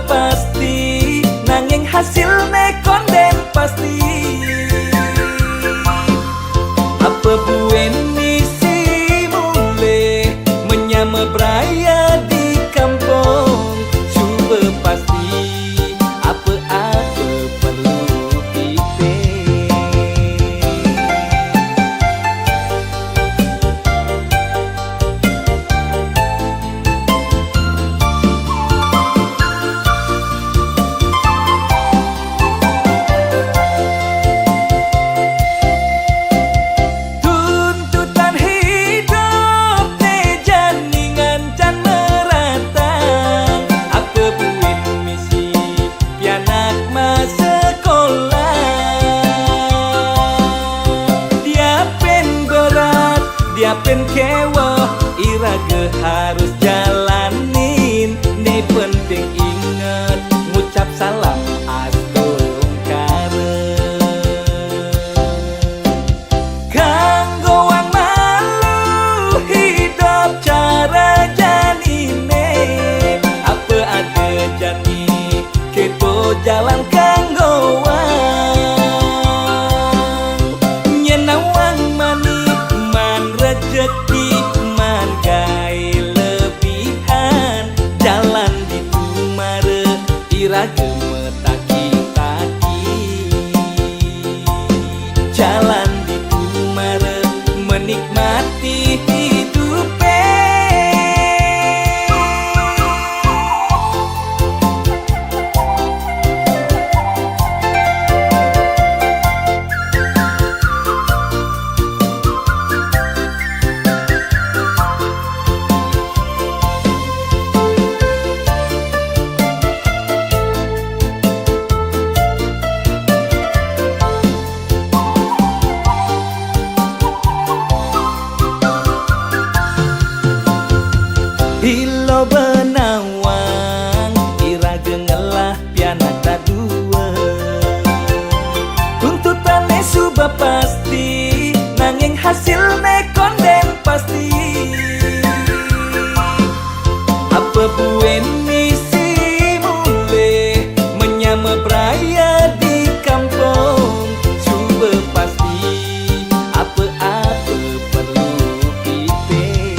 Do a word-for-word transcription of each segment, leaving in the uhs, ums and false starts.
pasti, nanging hasilné kondén pasti. Apa buin misi mulih, menyama braya di kampung, suba pasti apa-apa perlu pitik. Tuntutan hidup né jani ngancan meratang, apa buin misi pianak masekolah. Diapin berat, diapin kéweh, iraga harus jalanin. Né penting inget, ngucap salam astungkara. Kanggo wang malu hidup cara janiné, apa ada jani, kéto jalan kanggo wang. Nyén nawang manik, maan rejeki, maan gaé lebihan, jalan ditu mara iraga mataki-taki. Jalan ditu mara menikmati hidupé. Ilo benawang iraga ngelah pianak dadua. Tuntutané suba pasti, nanging hasilné kondén pasti. Apa buin misi mulih, menyama braya di kampung, suba pasti apa-apa perlu pitik.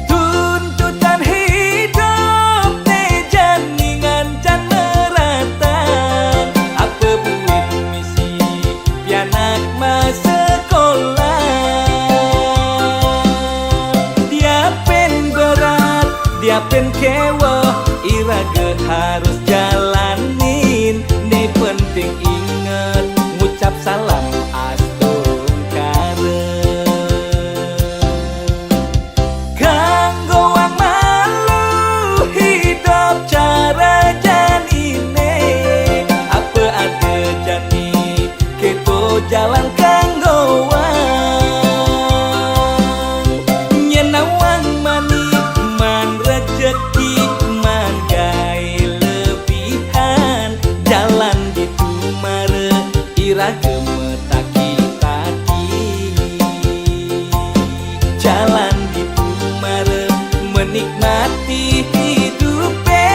Tuntutan hidup né jani ngancan meratang, apa buin misi pianak masekolah. Diapin berat, diapin kéweh, iraga harus jalanin. Né penting inget, ngucap salam astungkara. Kanggo wang malu hidup cara janiné, apa ada jani, kéto jalan kanggo wang. Nyén nawang manik, maan rejeki, maan gaé lebihan, jalan ditu mara iraga mataki-taki. Jalan ditu mara menikmati hidupé.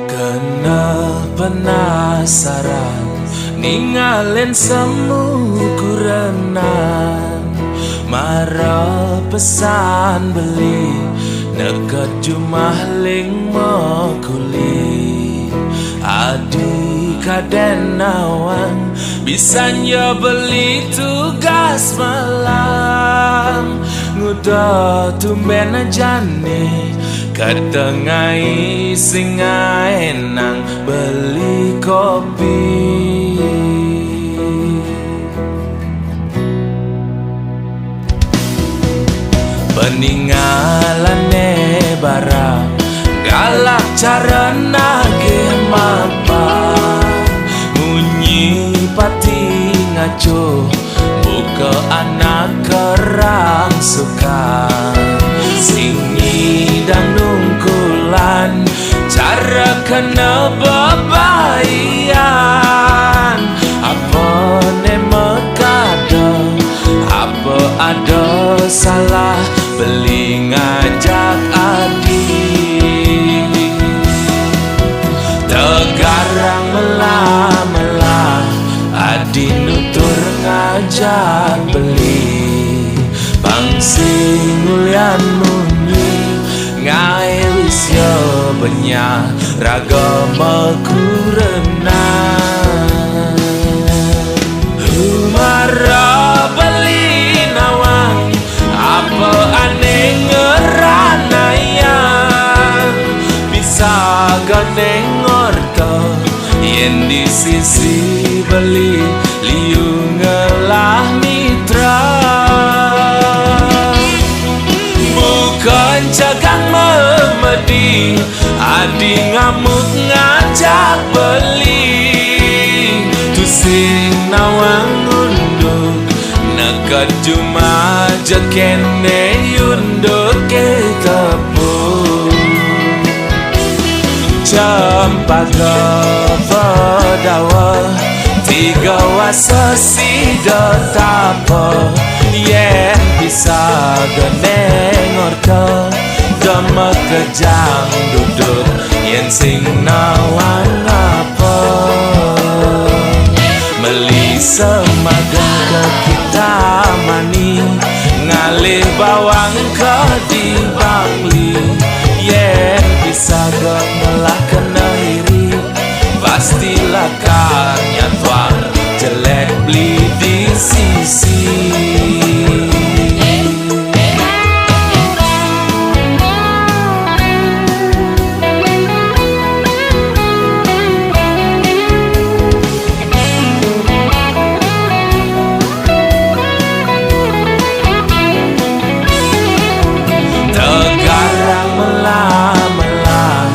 Kena penasaran, ningalin semu kurenan, mara pesan beli, neked jumah ling makuli. Adi Kaden nawang, bisan yo beli tugas malam. Ngudo tumben jani, katengai singai nang beli kopi. Peningalane bara, galak cara nagih mapa. Munyi pati ngaco, buka anak kerang suka. Sing nyidang nungkulan, cara kena bebaian. Apa ne makada, apa ada salah, beli ngajak adi. Tegarang melah-melah, adi nutur ngajak beli. Pang sing ulian munyi, ngai wis yo benyah, raga makurena. Humara beli nawang, apa ane ngeranayang, bisa gane ngorta, yen di sisi beli liu ngelah mitra. Bukan cagang memedi, adi ngamuk ngajak beli. Tusing nawang unduk, neket juma je kene unduk ke tepung. Cempaka pedawa, tiga wasa sida tapa. Yen bisa gane ngorta, dama kejang duduk, yen sing nawang apa. Meli semaga ke kita mani, ngalih bawang ke di Bangli. Yen bisa ga ngelah kena iri, pastilah kar nyatuang jelek beli di sisi. Tegarang melah-melah,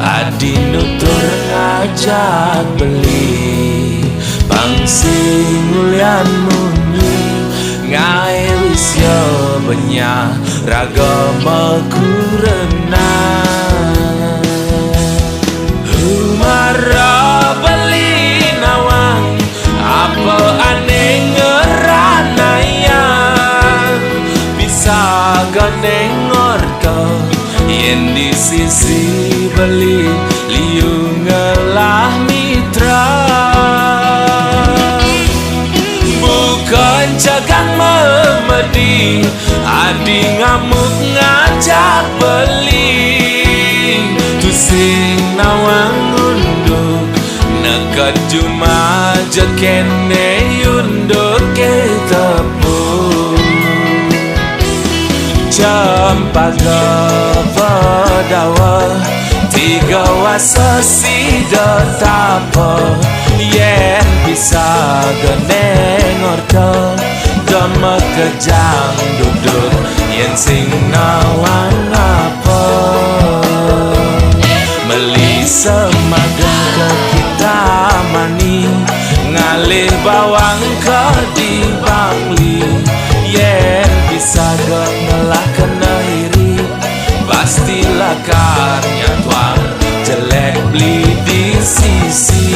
adi nutur ngajak beli. Pang sing ulian munyi, ngai wis yo benyah, raga makurena. Humara beli nawang, apa ane ngeranayang, bisa gane ngorta, yen di sisi beli liu ngelah mitra. Bukan cagang memedi, adi ngamuk ngajak beli. Tusing nawang unduk, neket juma je kene unduk ke tepung. Cempaka pedawa, tiga wasa sida tapa. Yen bisa gane ngorta, dama kejang duduk, yen sing nawang apa. Meli semaga ke kita mani, ngalih bawang ke di Bangli. Yen bisa ga ngelah kena iri, pastilah kar nyatuang jelek beli di sisi.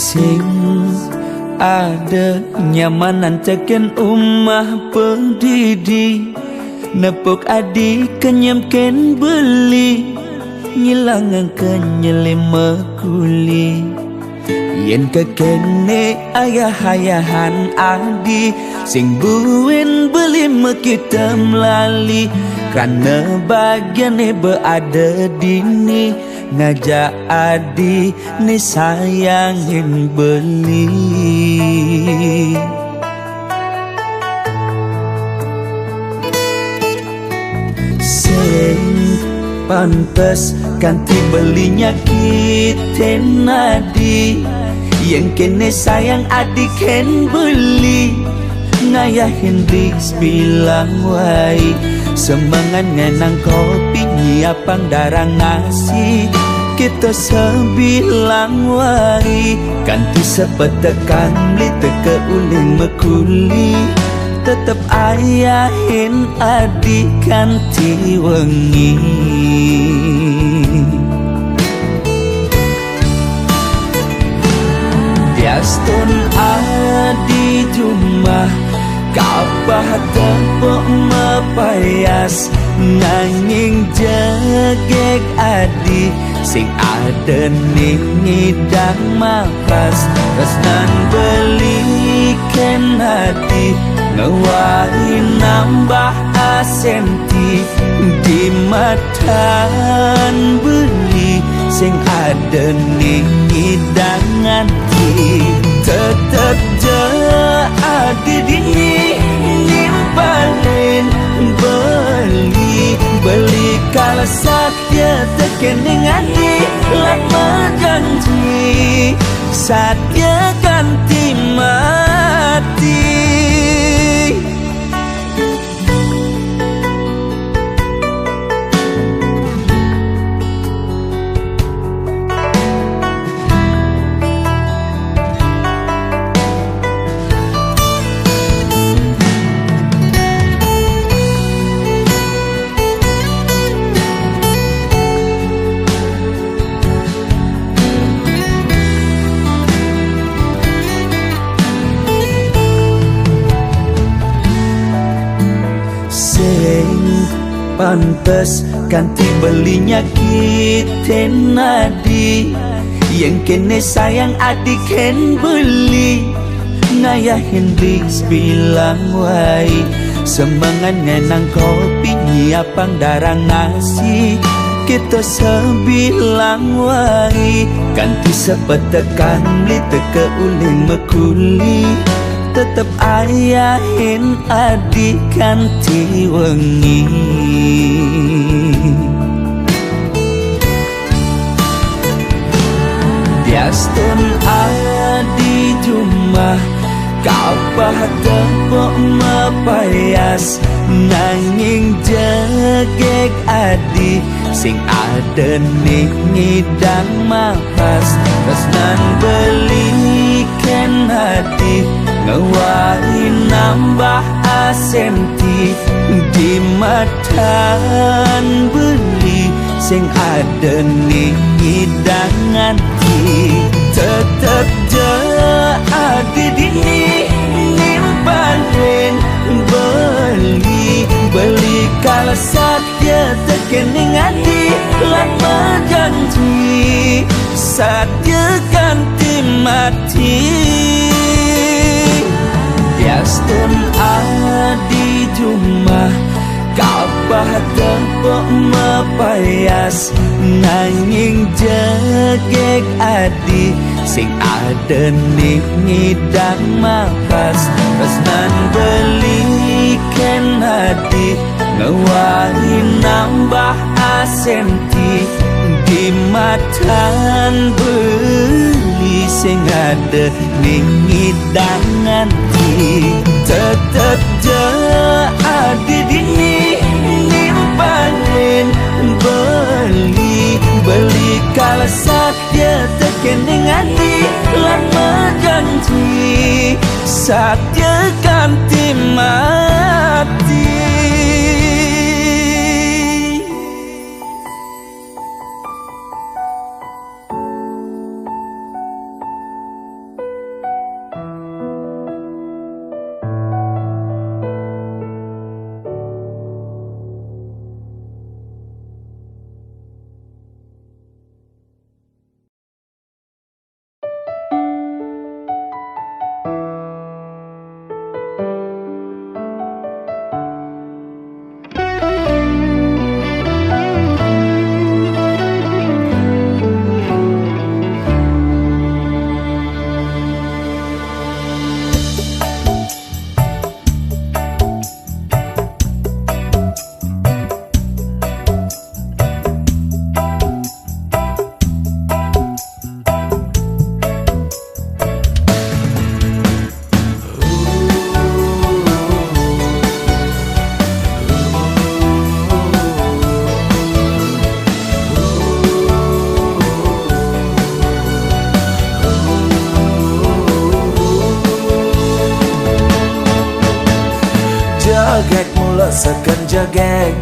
Sing ada nyamanan teken umah pedidi, nepuk adi kenyem ken beli, ngilangan kenyeli mekuli. Yen kekene ayah-ayahan adi, sing buin beli mekitem lali, krana bagiane beada dini, ngajak adi ni sayangin beli. Sing pantes kanti beli nyakitin adi. Yen kene sayang adi ken beli, ngayahin di sebilang wai. Semangan ngenang kopi nyiapang darang nasi. Kita sebilang wai kanti sepetekan beli teka uling mekuli. Tetep ayahin adi kanti wengi. Diastun adi jumah kapah tepuk mepayas, nanging jegeg adi sing ada ning ngidang mapas. Tresnan beli ken adi ngewai nambah asenti di matan beli sing ada ning ngidang ati. Tetep je adi dini nimpanin beli, beli kala satia tekening adi lan mejanji satia kanti mati. Sing pantes kanti beli nyakitin adi. Yen kene sayang adi ken beli, ngayahin di sebilang wai. Semangan ngenang kopi nyiapang darang nasi. Kita sebilang wai kanti sepetekan beli teka uling mekuli. Tetep ayahin adi kanti wengi. Diastun adi jumah kapah tepuk mepayas, nanging jegeg adi sing ada ning ngidang mapas. Tresnan beli ken adi ngewai nambah asenti di matan beli sing ada ning ngidang ati. Tetep je adi dini nimpanin beli, beli kala satia tekening adi lan mejanji satia kanti mati. Diastun adi jumah kapah tepuk mepayas, nanging jegeg adi sing ada ning ngidang mapas. Tresnan beli ken adi ngewai nambah asenti di matan beli sing ada ning ngidang ati. Tetep je adi dini nimpanin beli, beli kala satia tekening adi lan mejanji satia kanti mati. Jegég mula seken jegég,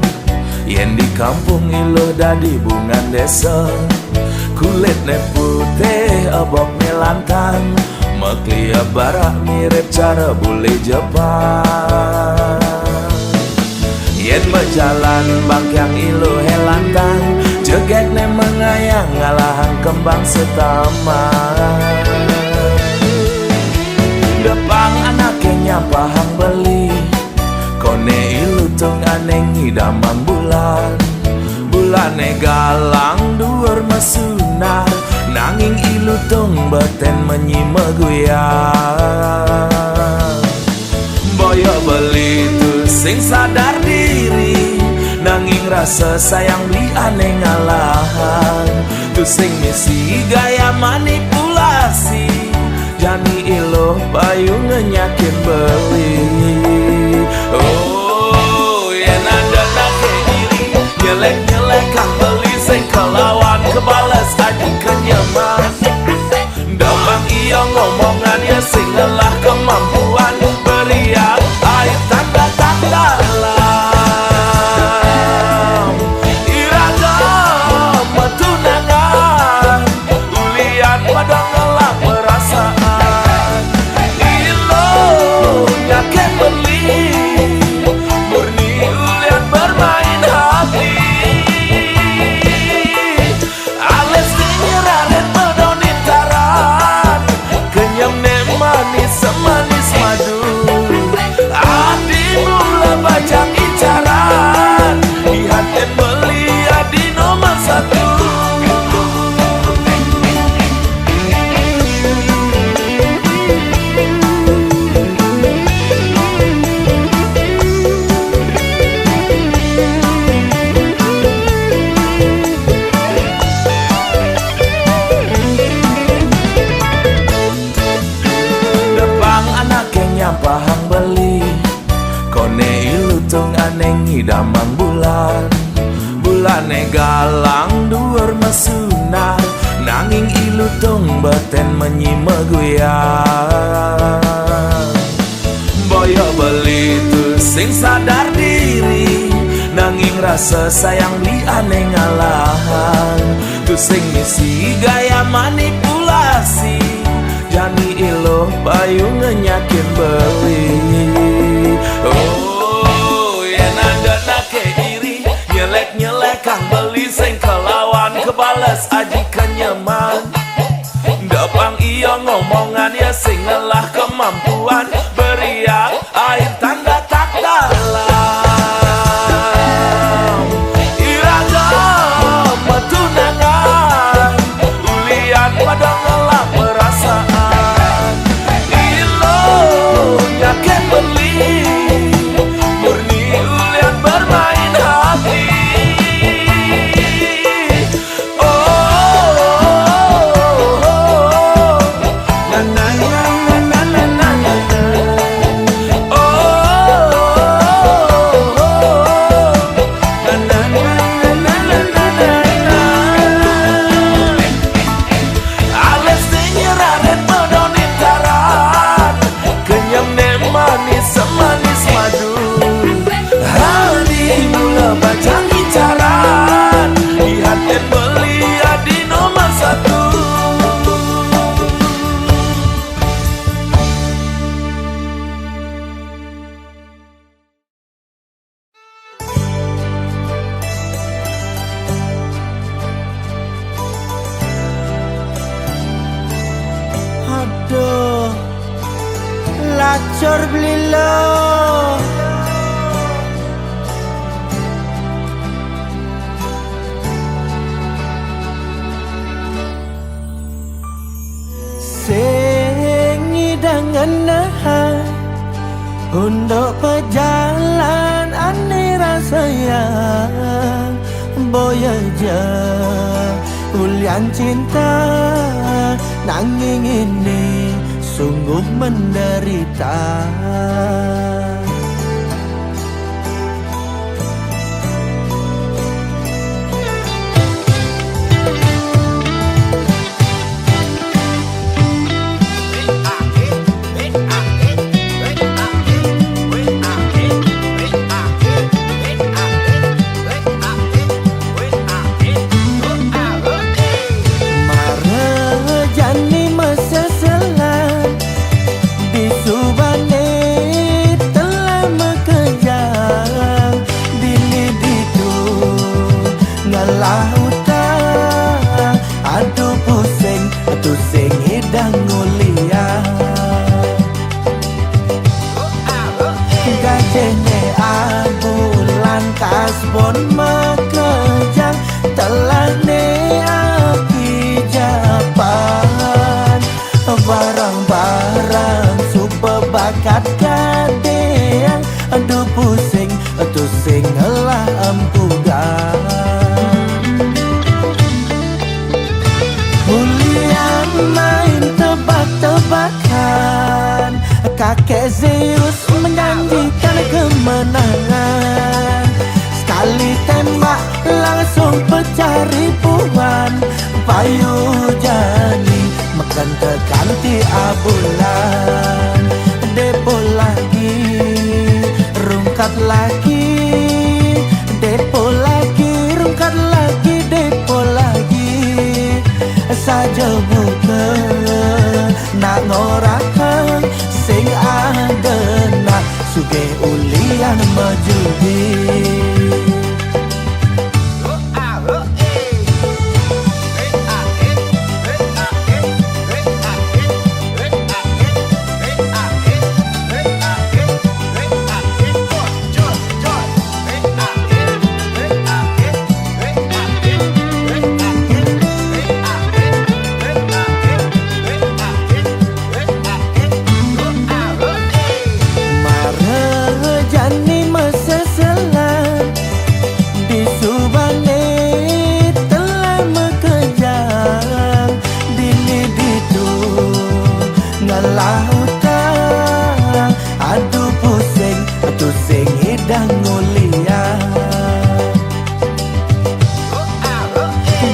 yén di kampung iluh dadi bungan désa. Kulitné putih, ebokné lantang, maklié barak mirip cara bule Jepang. Yén majalan bangkiang iluhé lantang, jegégné mengayang ngalahang kembang setaman. Depang anaké nyampahang beli, koné I Lutung ané ngidamang bulan. Bulané galang duur masunar, nanging I Lutung betén menyi meguyang. Boya beli tusing sadar diri, nanging rasa sayang beli ané ngalahang. Tusing misi gaya manipulasi, jani iluh payu ngenyakin beli. Oh, yén ada anaké iri, nyelek-nyelekang beli sing kalawan kebales aji kenyeman. Depang iya ngomongan ya sing ngelah kemampuan, beriak air tanda-tanda lam. Iraga matunangan, ulian pada ngelah perasaan. Iluh nyakin beli, murni ulian bermain hati. Alis dingin rarit medon intaran, kenyemné manis semanis madu. Adi mula bajang incaran, di hatin beli adi nomor satu. Depang anaké nyampahang beli, koné I Lutung ané ngidamang bulan. Bulané galang duur masunar, nanging I Lutung betén menyi meguyang. Boya beli tusing sadar diri, nanging rasa sayang beli ané ngalahang. Tusing misi gaya manipulasi, jani iluh payu ngenyakin beli. Oh, yén ada anaké iri, nyelek-nyelekang beli sing kelawan kebales aji kenyeman. Depang iya ngomongan ya sing ngelah kemampuan, beriak air tanda tak dalam. Iraga matunangan, ulian pada ngelah perasaan. Iluh nyakin beli, murni ulian bermain hati. Kenyemné manis semanis madu. Hari mula bajang incaran, di hatin beli adi nomor satu. Aduh, lacur belila. Sing ngidangan nahan untuk pejalan ane rasayang boya ja ulian cinta, nanging ini sungguh menderita. Kakek Zeus menjanjikan kemenangan. Sekali tembak langsung pecah ribuan. Payu jani makan tekanti abulan. Depo lagi, rungkat lagi. Depo lagi, rungkat lagi, depo lagi. Saja buka nak ngorahang sing ada nak sugih ulian majudi. Marejani maseselan, di subane telah makejang, dini ditu ngelah utang. Aduh pusing, aduh sing idang nguliang.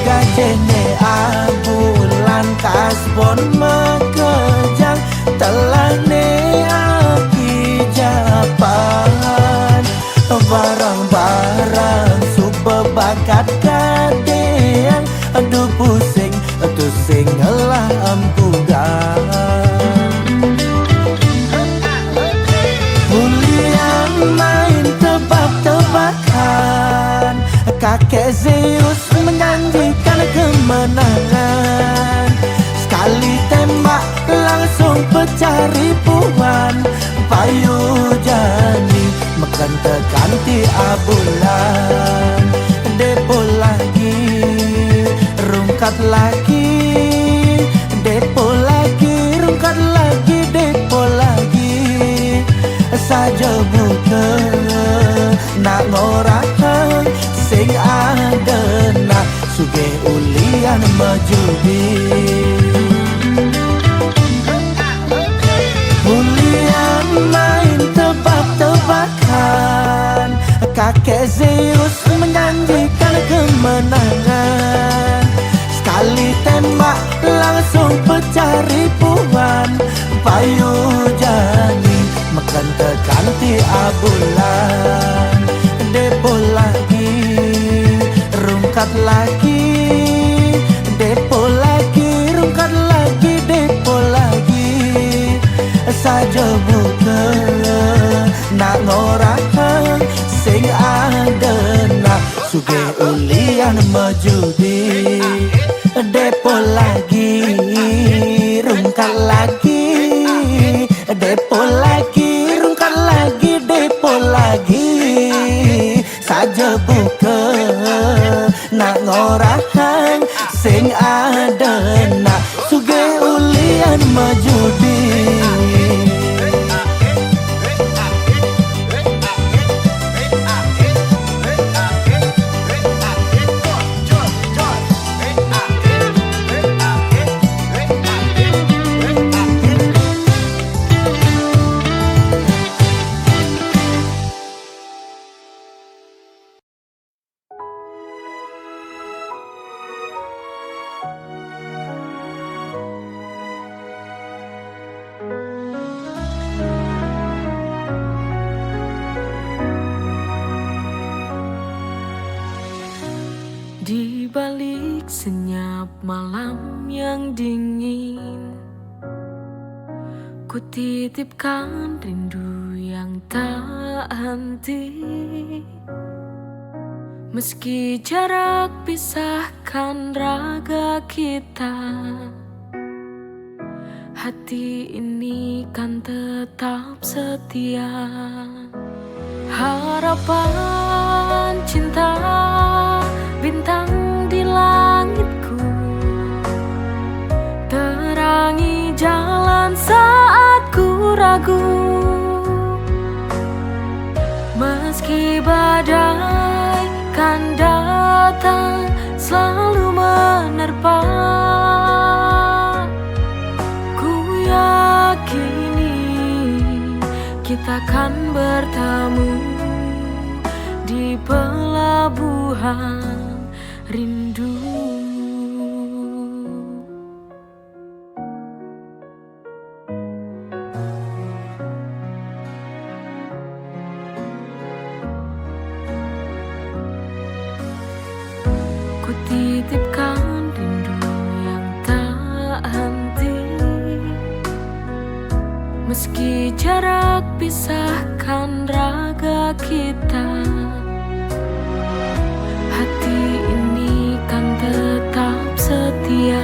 Gajene abulan kaspon makejang, telahne aki japan. Barang-barang suba bakat kadeang, aduh pusing, aduh sing ngelah empugang. Ulian main tebak-tebakan, kakek Zeus menjanjikan kemenangan. Sekali tembak langsung pecah ribuan. Payu jani makan tekanti abulan. Depo lagi, rungkat lagi. Depo lagi, rungkat lagi, depo lagi. Saja buka nak ngorahang sing ada nak sugih ulian majudi. Ulian main tebak-tebakan, kakek Zeus menjanjikan kemenangan. Sekali tembak langsung pecah ribuan. Payu jani makan tekanti abulan. Depo lagi, rungkat lagi. Depo lagi, rungkat lagi, depo lagi. Saja buka nak ngorahang sing ada nak sugih ulian majudi. Depo lagi, rungkat lagi. Depo lagi, rungkat lagi, depo lagi. Saja buka nak ngorahang sing ada nak sugih ulian majudi. Di balik senyap malam yang dingin, ku titipkan rindu yang tak henti. Meski jarak pisahkan raga kita, hati ini kan tetap setia. Harapan cinta, bintang di langitku, terangi jalan saat ku ragu. Meski badai kan datang selalu menerpa, ku yakini Bertemu di pelabuhan rindu. Ku titipkan rindu yang tak henti. Meski jarak pisahkan raga kita, hati ini kan tetap setia.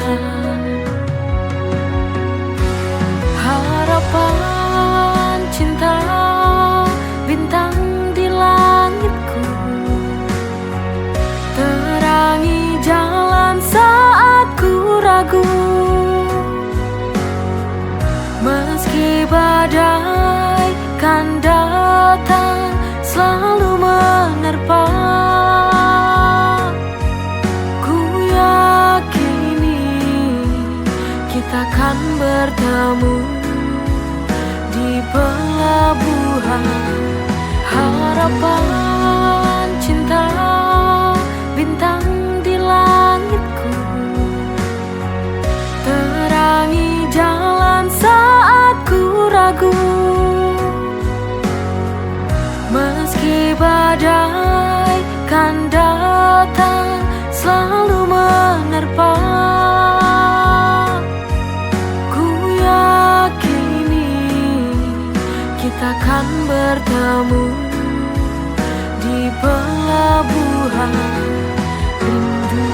Harapan cinta, bintang di langitku, terangi jalan saat ku ragu. Meski badai kan datang selalu menerpa, ku yakini kita kan bertemu di pelabuhan. Harapan cinta, bintang di langitku, terangi jalan saat ku ragu. Meski badai kan datang selalu menerpa, ku yakini kita kan bertemu di pelabuhan rindu.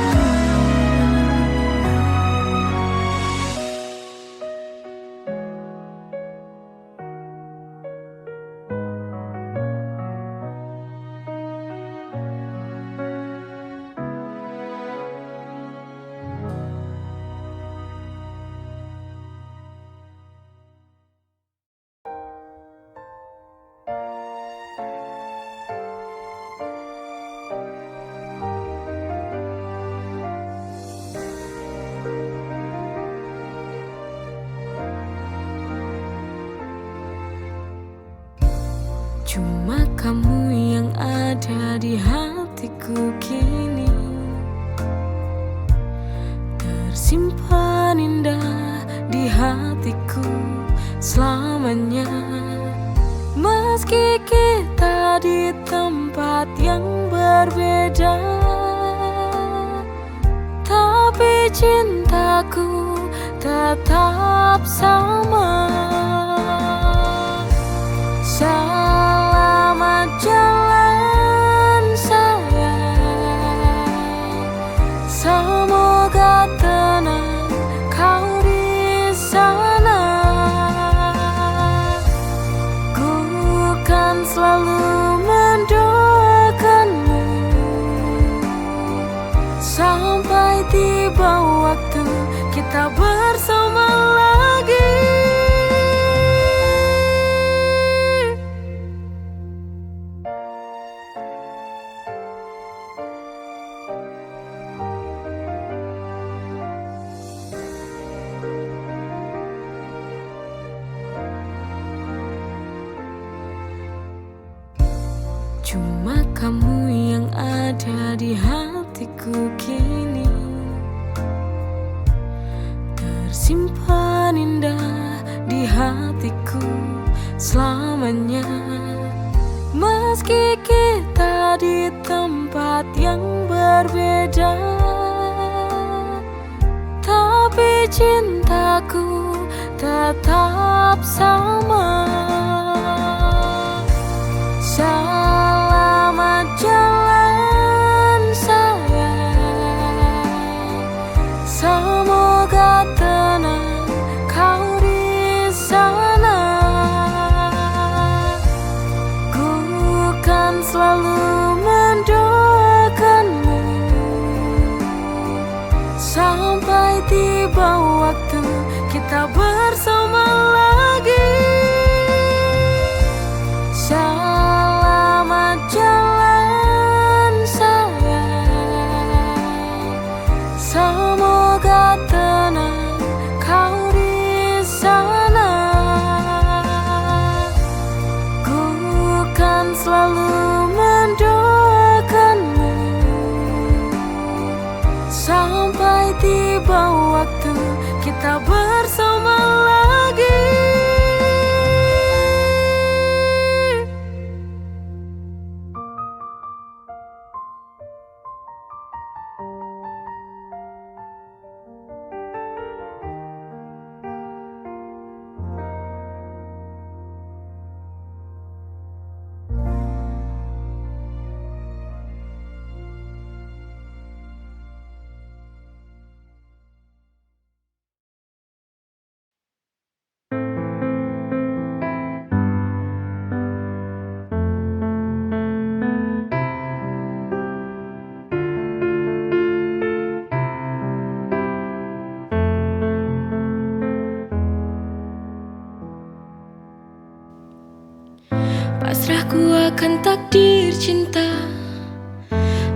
Cuma kamu yang ada di hatiku kini, tersimpan indah di hatiku selamanya. Meski kita di tempat yang berbeda, tapi cintaku tetap sama. Selamat jalan sayang, semoga tenang kau di sana. Ku kan selalu mendoakanmu sampai tiba waktu kita bersama lagi. Cuma kamu yang ada di hatiku kini, tersimpan indah di hatiku selamanya. Meski kita di tempat yang berbeda, tapi cintaku tetap sama. Selamat jalan sayang, semoga tenang kau di sana. Ku kan selalu mendoakanmu sampai tiba waktu kita bersama lagi. Selamat jalan sayang, semoga tenang kau di sana. Ku Tak bersama lagi. Pasrahku akan takdir cinta.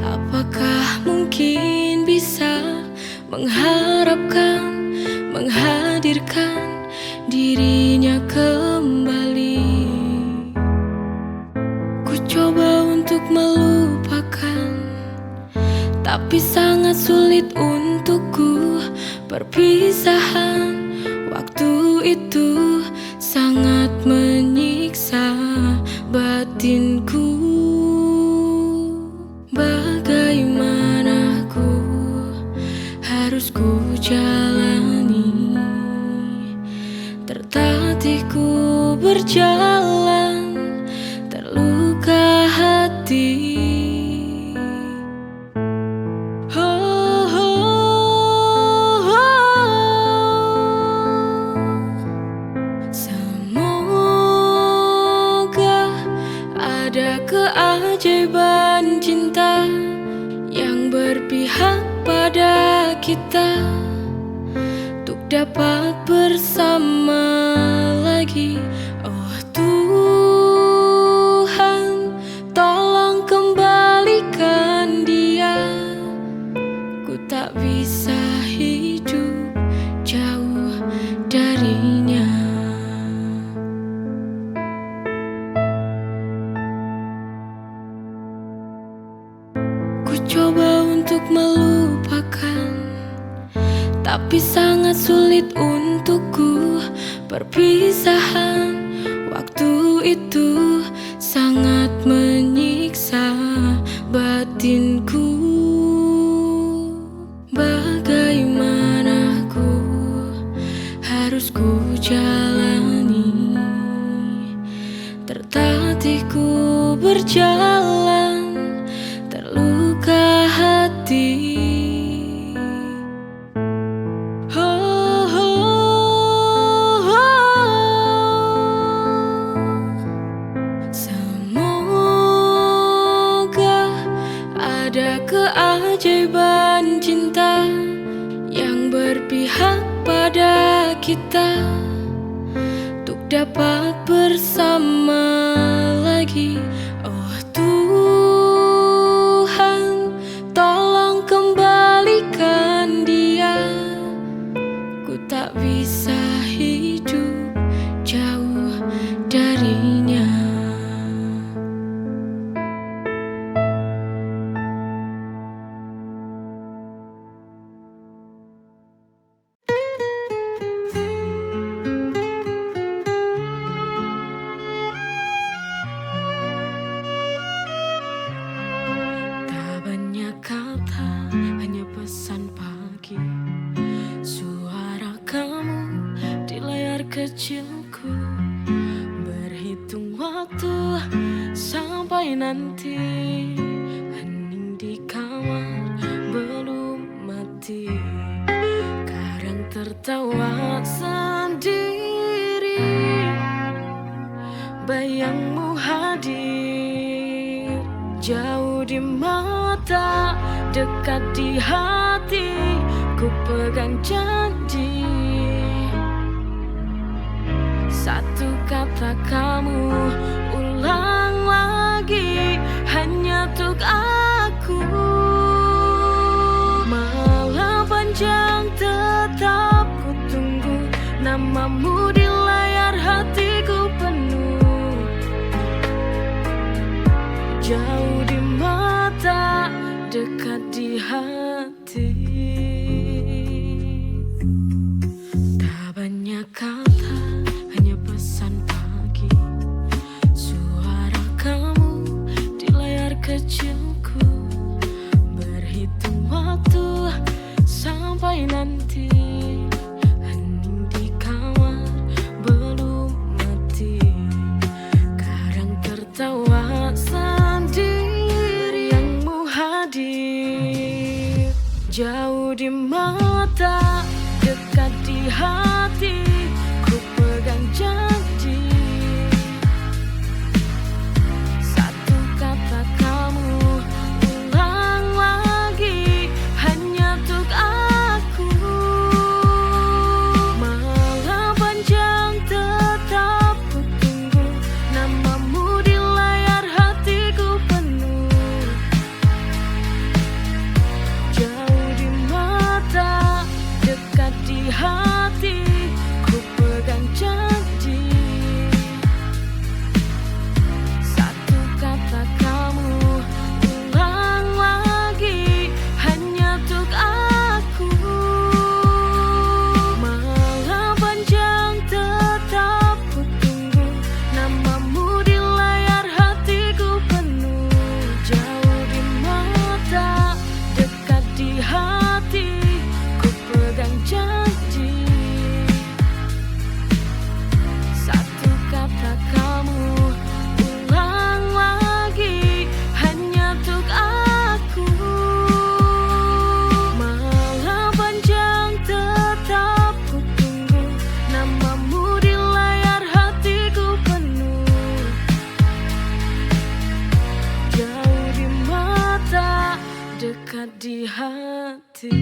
Apakah mungkin bisa mengharapkan, menghadirkan dirinya kembali? Ku coba untuk melupakan, tapi sangat sulit untukku. Perpisahan waktu itu sangat menyiksa batinku. Bagaimana ku harus ku jalani? Tertatih ku berjalan, terluka hati. Ho, ho, ho. Semoga ada keajaiban cinta yang berpihak pada kita, untuk dapat bersama lagi. Oh Tuhan, tolong kembalikan dia. Ku tak bisa hidup jauh darinya. Ku coba untuk melupakan, tapi sangat sulit untukku. Perpisahan waktu itu sangat menyiksa batinku. Bagaimana ku harus ku jalani? Tertatih ku berjalan, terluka hati. Ho, ho, ho. Semoga ada keajaiban cinta yang berpihak pada kita, untuk dapat bersama lagi. Oh Tuhan, tolong kembalikan dia. Ku tak bisa hidup jauh darinya. Tak banyak kata, hanya pesan pagi. Suara kamu di layar kecilku. Berhitung waktu sampai nanti. Hening di kamar belum mati. Kadang tertawa sendiri. Bayangmu hadir, jauh di mata, dekat di hati. Ku pegang janji, satu kata kamu ulang lagi, hanya untuk aku. Malam panjang tetap ku tunggu, namamu di layar hatiku penuh. Jauh di mata, dekat di hati. Hanya kata, hanya pesan pagi. Suara kamu di layar kecilku. Berhitung waktu sampai nanti. Hening di kamar belum mati. Kadang tertawa sendiri. Bayangmu hadir. Jauh di mata, dekat di hati. Ku pegang janji. Satu kata kamu ulang lagi, hanya untuk aku. Malam panjang tetap ku tunggu. Namamu di layar, hatiku penuh. Jauh di mata, dekat di hati. Ku pegang janji. Satu kata kamu ulang lagi, hanya untuk aku. Malam panjang tetap ku tunggu. Namamu di layar, hatiku penuh. Jauh di mata, dekat di hati. Ku pegang janji. Satu kata kamu ulang lagi, hanya untuk aku. Malam panjang tetap ku tunggu. Namamu di layar, hatiku penuh. Jauh di mata, dekat di hati.